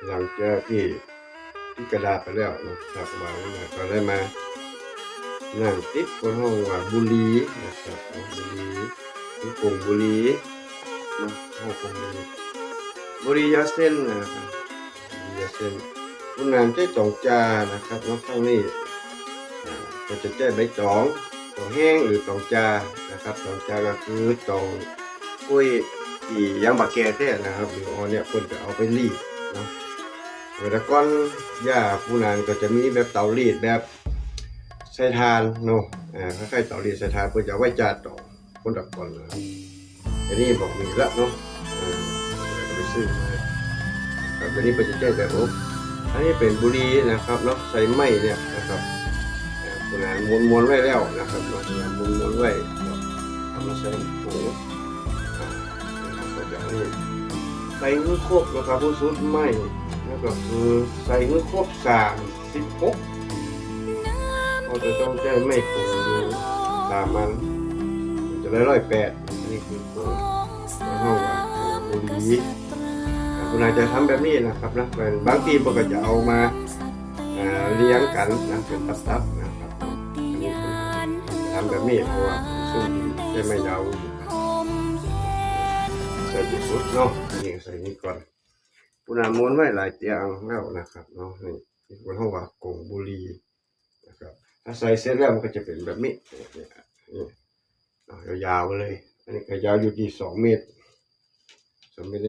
ຫຼັງຈາກທີ່ຕິດກະດາດໄປແລ້ວນະ ສັກວາງນະ ກໍໄດ້ມາ ໜັງຕິບ ເພິ່ນເອີ້ນວ່າບຸຫຼີນະຄັບເນາະ ບຸຫຼີ ຄືຜົງບຸຫຼີເນາະ ເຮົາຜົງບຸຫຼີ ບຸຫຼີຢາເສັ້ນນະຄັບ ບຸຫຼີຢາເສັ້ນ ຜູ້ນາງໃຊ້ຕອງຈານະຄັບເນາະ ທາງນີ້ ອ່າ ເພິ່ນຈະໃຊ້ໃບຕອງ ຕອງແຫ້ງ ຫຼື ຕອງຈານະຄັບ ຕອງຈາກໍຄືຕອງກ້ວຍທີ່ຍັງບໍ່ແກ່ແທ້ນະຄັບ ຫຼື ອ່ອນເນຍ ເພິ່ນຈະເອົາໄປລີດເນາະ ເວລາກ່ອນ ຢ່າຜູ້ນາງກໍຈະມີແບບເຕົາລີດແບບ ໃສ່ຖ່ານເນາະ ເອີ ຄ້າຍໆເຕົາລີດໃສ່ຖ່ານ ເພິ່ນຈະເອົາໄວ້ຈາດຕອງຄົນຕະກອນນະ ດຽວນີ້ບໍ່ມີລະເນາະ ເອີ ກໍໄປຊື້ມາ ແບບນີ້ເພິ່ນຈະແຈ້ງແບບ ໂອ້ ອັນນີ້ເປັນບຸຫຼີນະຄັບເນາະ ໃສ່ໄມ້ເນຍນະຄັບ ເອີ ຜູ້ນາງມ້ວນໆໄວ້ແລ້ວນະຄັບເນາະ ຜູ້ນາງມ້ວນໆໄວ້ເນາະ ເອົາມາໃສ່ຖົງ ອ່າ ກໍຈະໃສ່ເງິນຄົບນະຄັບ ຜູ້ສຸດໄມ້ນະຄັບ ຄືໃສ່ເງິນຄົບສາມ ສິບຫົກ ເຮົາຈະຕ້ອງໃຊ້ໄມ້ກົງຢູ່ສາມອັນ ມັນຈະໄດ້ຮ້ອຍແປດ ອັນນີ້ຄືໂກງ ເຮົາວ່າໂກງບໍ່ດີ ອ່າ ຜູ້ນາງຈະທຳແບບນີ້ນະຄັບນະ ບາງທີເພິ່ນກໍຈະເອົາມາ ອ່າ ລຽງກັນນະ ເປັນຕັບໆນະຄັບ ອັນນີ້ເພິ່ນທຳແບບນີ້ ເພາະວ່າເປັນຊຸມທີ່ໃຊ້ໄມ້ຍາວ ໃສ່ທີ່ສຸດເນາະ ອັນນີ້ໃສ່ນີ້ກ່ອນ ຜູ້ນາງມ້ວນໄວ້ຫຼາຍຕຽງແລ້ວນະຄັບເນາະ ນີ້ ທີ່ເຮົາວ່າກົງບຸລີນະຄັບ ຖ້າໃສ່ເສັດແລ້ວມັນກໍຈະເປັນແບບນີ້ ນີ້ ນີ້ ເອົາຍາວໆເລີຍ ອັນນີ້ກໍຍາວຢູ່ທີ່ສອງເມັດ ສອງເມັດ